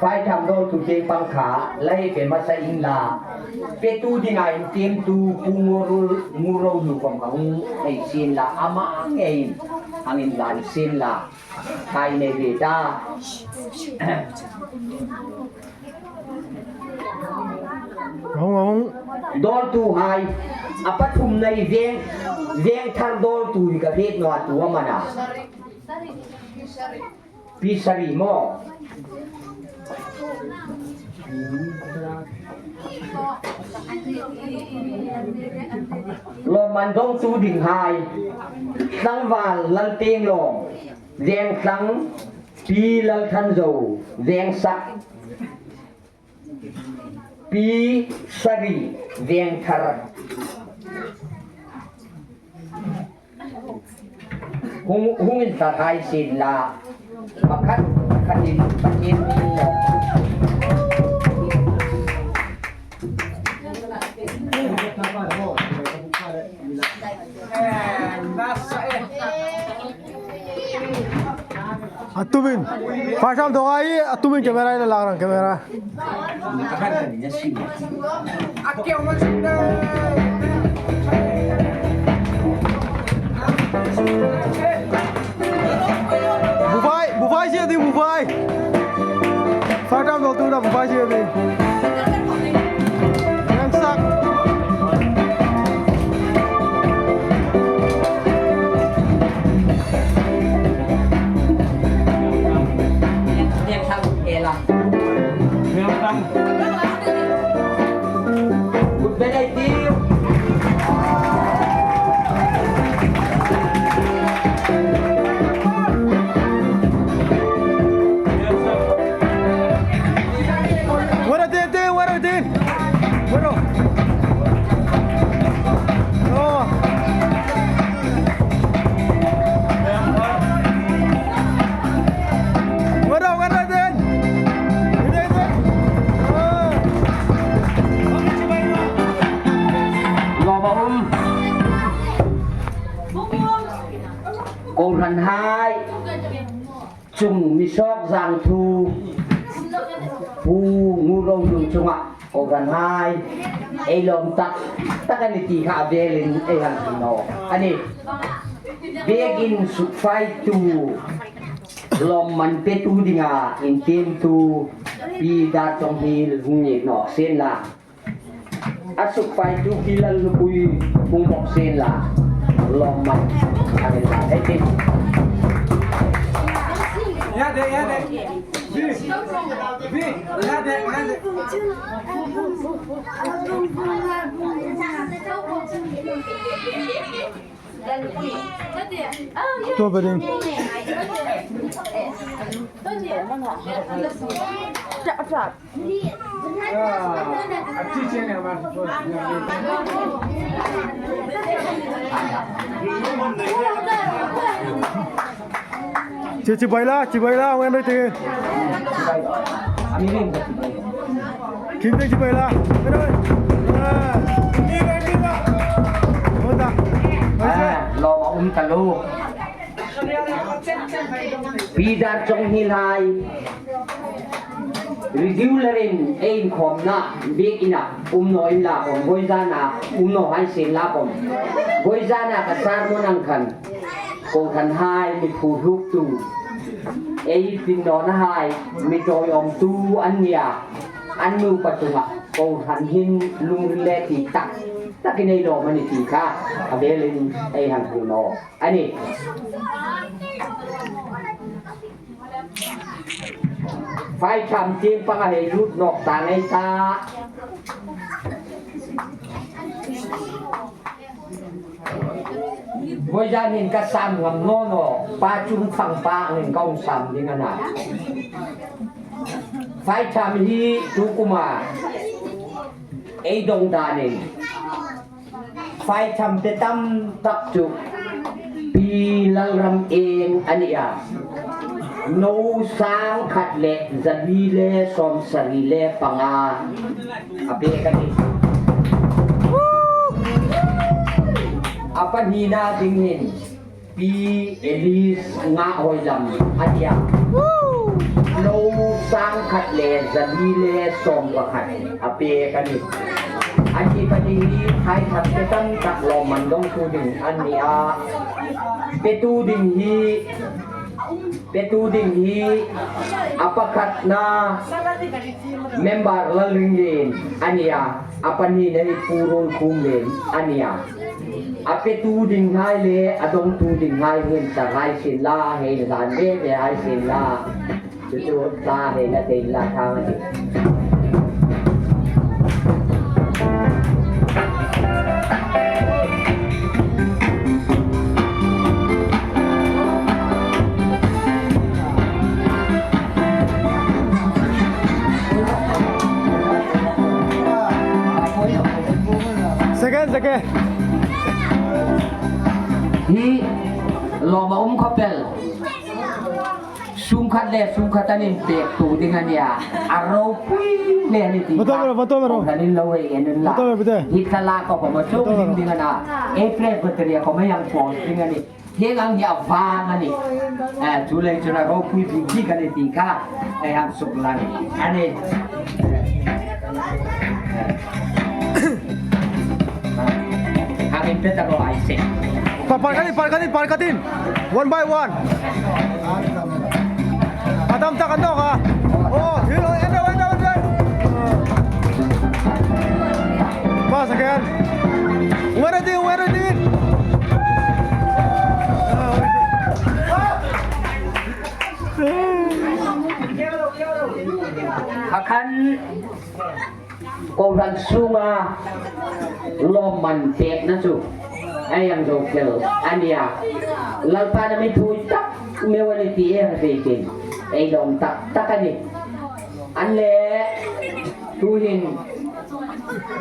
fai tham dawltu tieng pang kha la hei pe hmasa inla, petu dinga intiemtu Pu Ngurrohlu, Ngurrohlu khom ka hung hei sien la, ama ngeiin hang inhlan sien la. Khai nei ve ta. Hung, hung. Dawltuhai, a pathumna hi Veng, Vengthar dawltu hi ka hriet naw a, tu am a na? Pi Sari maw? Lawm Mandongtu dinghai, Tlangval Laltienglawm, Vengtlang, Pi Lalthanzo, Vengsak, Pi Sari, Vengthar. Hung, hung inthlar hai sien la, pakhat, pakhatin Pathien hming. A tumin. First round dawng a, a tumin camera la lak rang camera. Bufai, bufai si a ti, bufai. First round dawng tu na bufai si a ti. Vengsak. What a day, day, what a day. Bueno. No. Bueno, bueno, den. Bueno, den. Ah. Lawm a um. Kohranhai. Chung mi sawk zang thu, Pu Ngurongdung chunga kohranhai, ei lawm tak tak a ni ti kha a velin ei hang hril naw a nih. Biekin sukfaitu, lawmman petu dinga intiemtu Pi Darchonghil hung ni nawk sien la. A sukfaitu Pi Lalnupui hung bawk sien la, lawmman a ni la. Hei, hei. Tua ba ding. Chibai la, chibai la, wen rei te. Kim te chibai la. Lawm a um ta lo. Pi Darchonghil hai. Regular-in ei inkhawmna biekin a um naw inla khawm, vawizana um naw hai sien la khawm, vawizana ka sermon ang khan, kohranhai mi phuhluktu, ei tin nawna hai mi tawiawmtu an nia, an nupa chunga kohran hin lungril le ti tak takin ei lawm a ni ti kha a velin ei hang hril naw a nih. Fai tham tieng panga hei lut nawk ta ngei ta. Vawizan hin ka sam ngam naw naw, pa chung fang pa angin ka hung sam ding a na. Fai tham hi tu kuma ei dong danin. Fai tham te tam tak chu Pi Lalramieng a nih a. No sang khat le za li le sawmsari le panga a pek a nih. A pahnina ding hin Pi Elis Ngahoi Lam a nih a. No sang khat le za li le sawm pakhat a pek a nih. An ni pahni hi hai thak te tam tak lawmman dongtu ding an ni a. Petu ding hi, petu ding hi a pakhatna member Lalringlien a nih a. A pahnina hi Pu Rolkhumlien a nih a. A petu dinghai le a dongtu dinghai hin ta hai sien la, hei hlan ve ve hai sien la. Chu chu ta hei na te la thang a ti. Second, second. Hi lawm a um khawp el. Sum khat le sum khat an inpek tu ding a nih a. A ropui le a nih ti. Bottom, bottom, bottom. Kan in lo hei en in la. Bottom, bottom. Hi thlalak a khawm a sum ding ding a na. Bottom. Ei presbytery a khawm a yang post ding a nih. Hieng ang hi a vang a nih. Eh, chu lei chun a ropui bik bik a nih ti kha ei hang suklang a nih. Hang inpe ta ro ai se. Pa, par ka tin, par ka tin, par ka tin. One by one. A tam tak a nawk a. Oh, hi, oh, enda, enda, enda. Pass again. Where are they? Where are they? A khan kohran sunga lawmman pekna chu a yang zo kel a nia. Lalpan a mi phui tak meu a nih ti ei hre thei chun ei lawm tak tak a nih. An leh tuhin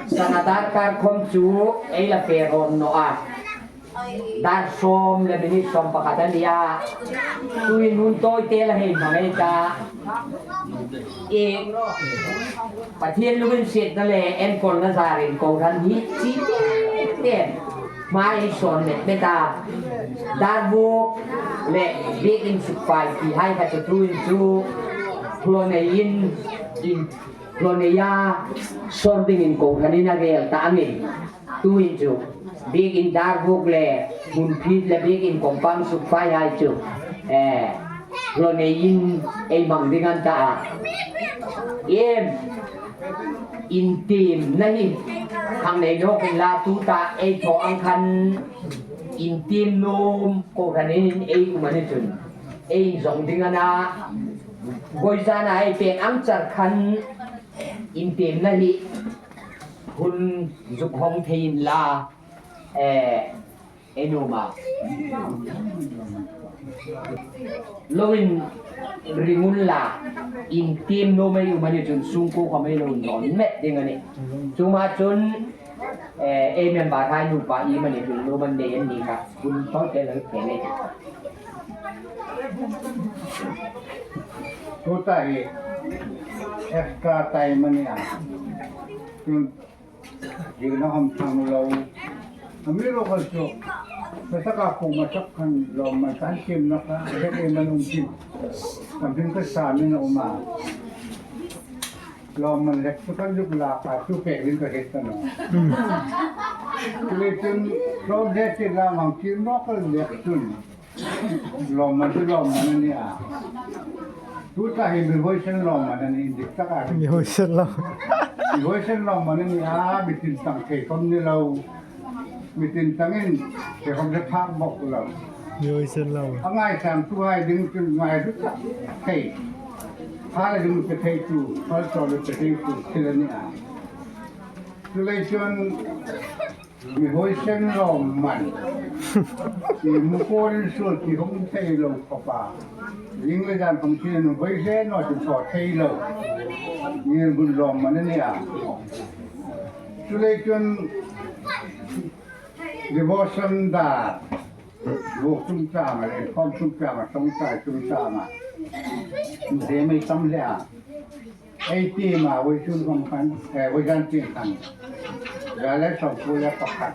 sana darkar khawm chu ei la fe rawn naw a. Dar sawm le minute sawm pakhat a nia. Tuhin hun tawite la hei hmang ei ta. I Pathien lunginsietna le enkawlna zarin kohran hi chi te te hma ei sawn met met a. Dar buk le biekin sukfai ti hai kha chu tuhin chu hlawh neiin in Hlawh neia sawr dingin kohranin a rel ta angin. Tuhin chu biekin dar buk le hmun phit le biekin compound sukfai hai chu, eh, hlawh neiin ei hmang ding an ta a. Em, intiemna hi hang nei nawk inla tuta ei thaw ang khan intiem nuom kohranin ei um a ni chun ei inzawng ding a na. Vawizana ei pek ang char khan intiemna hi hun zuk hawng thei inla, eh, ei nuom a. Lo inring unla, intiem nuom ei um a ni chun sungkuo khawm ei lo indawn met ding a nih. Chuong chun, eh, ei member hai nupa iemani hril nuom an nei an ni kha, hun tawite lo fe nei. Tuta hi extra time a ni a. Chun, ding na hawm thang lo. Amiruokchu, hmasa ka kum a sak khan lawmman kan tiemna kha, hek ei man um ti. Kan tin ka sa min a um a. Lawmman lek chu kan zuk lak a, chu pek ding ka hriet ta naw. Hmm. Leiin chun, lawm le ti la mang kir nawk lek chun. Lawmman chu lawmman a ni a. Tuta hi mi huoisen lawmman a ni, indik tak a. Mi huoisen lawm. Mi huoisen lawmman a ni a, mi tin tang thei khawm ni lo. Mi tin tangin thei khawm le phak bawk lo. Mi huoisen lawm. A ngaisangtuhai ding chun ngai lut tak thei. Pha le ding pe theitu, phal chawl le pe theitu thil a ni a. Chuleiin chun mi huoisen lawmman. Ti mu ko rin suol ti hung thei lo khawp a. Ring le dan khawm ti nu huoisen naw ti thaw thei lo. Ni bun lawmman a ni a. Chuleiin chun devotion dar. Buk chungchang a le, khawm chungchang a, ṭawngṭai chungchang a. Dei mei tam hle a. Ei tiem a, vawisun khawm khan, eh, vawisun tieng khan. Za le sawmkuo le pakhat.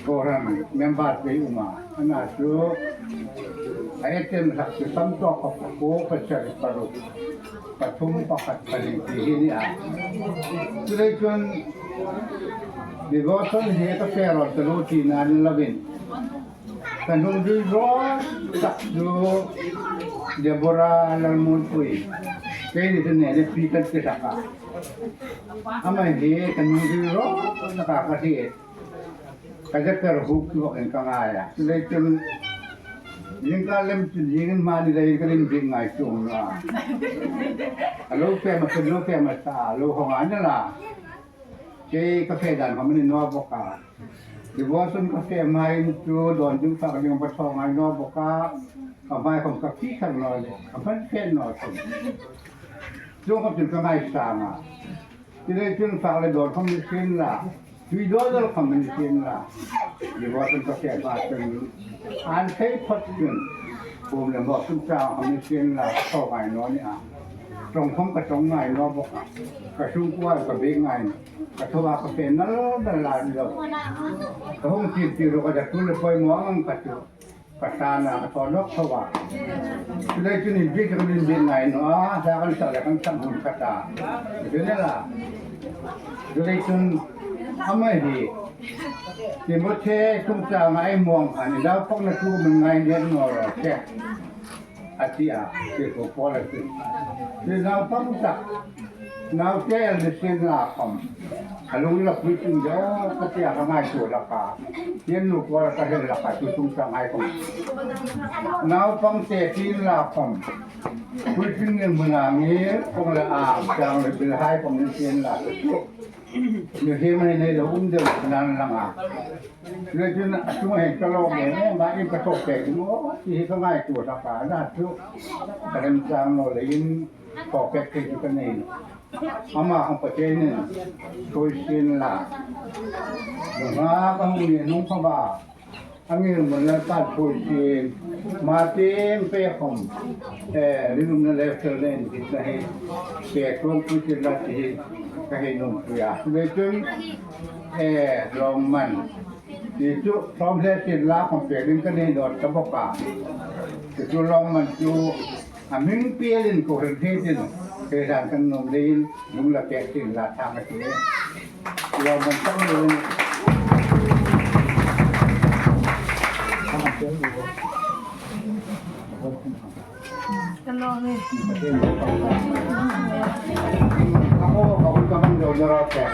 Kohran member pei um a. Ana chu, a ei tiem hlak chu tam tawk a, pakhat, pasari, paruk. Pathum, pakhat, pali ti hi ni a. Chuleiin chun devotion hi ka fe rawn ta lo tina ni lovin. Ka hnung zui rawn tak chu Deborah Lalmuonpui. Keini chu ne le pi kan ti hlak a. Ama hi ka hnung zui rawn tak a ka hriet. Ka zepter huk chu bawkin ka ngai a. Chuleiin chun, zingkar lem chu zingin hma ni leiin ka lim bik ngai chuong naw a. A lo fe ma, lo fe ma sa, lo hawng a ni la. Kei ka fe dan khawm a ni naw bawk a. Devotion ka fe hmain chu dawn ding fak ding ka thaw ngai naw bawk a. Ka hmai khawm ka phi thar naw le, ka hman fe naw thung. Chuong khawm chun ka ngaisang a. Chuleiin chun fak le dawn khawm ni sien la. Tui dawdal khawm ni sienla, devotion ka fe pa chun, an thei phawt chun, kum le maw chungchang khawm ni sienla, ka thaw ngai naw nih a. Ṭawng khawm ka ṭawng ngai naw bawk a. Ka sungkuo ka biek ngai naw. Ka thaw a ka fe nal nal lai lo. Ka hung tir tir ro ka ta tu le poi maw ang ka tu. Ka ta na ka thaw nawk tho a. Chuleiin inbiek ka inbiek ngai naw a, sa kan sa le kan sam hun ka ta. Chuleiin la. Chuleiin ama hi. Timothy chungchang a ei mawng khan, naupangna tu min ngai naw ro che. A ti a, ti ko Paul a ti. Ti naupang tak. Naute el ni sienla khawm. A lungrila puitlin deu ka ti a, ka ngaituo hlak a. Tien nu kuo la ka hel hlak a, tu chungchang hai khawm. Naupangte tienla khawm. Puitlin ni hmuna ngir, kawng le a, chang le bil hai khawm ni sienla. Ni him hai nei lo um deu nan lang a. Le chun a chung hai ka lo nge nge ma in ka thaw pek ding aw, ti hi ka ngaituo hlak a, na chu. Ka remchang naw leiin thaw pek thei chu ka nei. Ama khawm Pathienin ṭhuoi sienla. Nunghak a hung ni hnung khawma, a ngirhmun Lalpan ṭhuoi sien. Ma tieng pei khawm, eh, ringumna le felna inditna hi, pe tuongpui sienla ti hi ka hei nuom pui a. Chuleiin chun, eh, lawmman. Ti chu, tlawmhai sienla khawm pek ding ka nei nawh ta bawk a. Ti chu lawmman chu, a hming pielin ko hril thei ding, thei dan kan nuom leiin, lung la pek sienla thang a ti. Lawmman tak lo. Ka lo ni. Ka ko, ka ko, ka man lo ni ro te.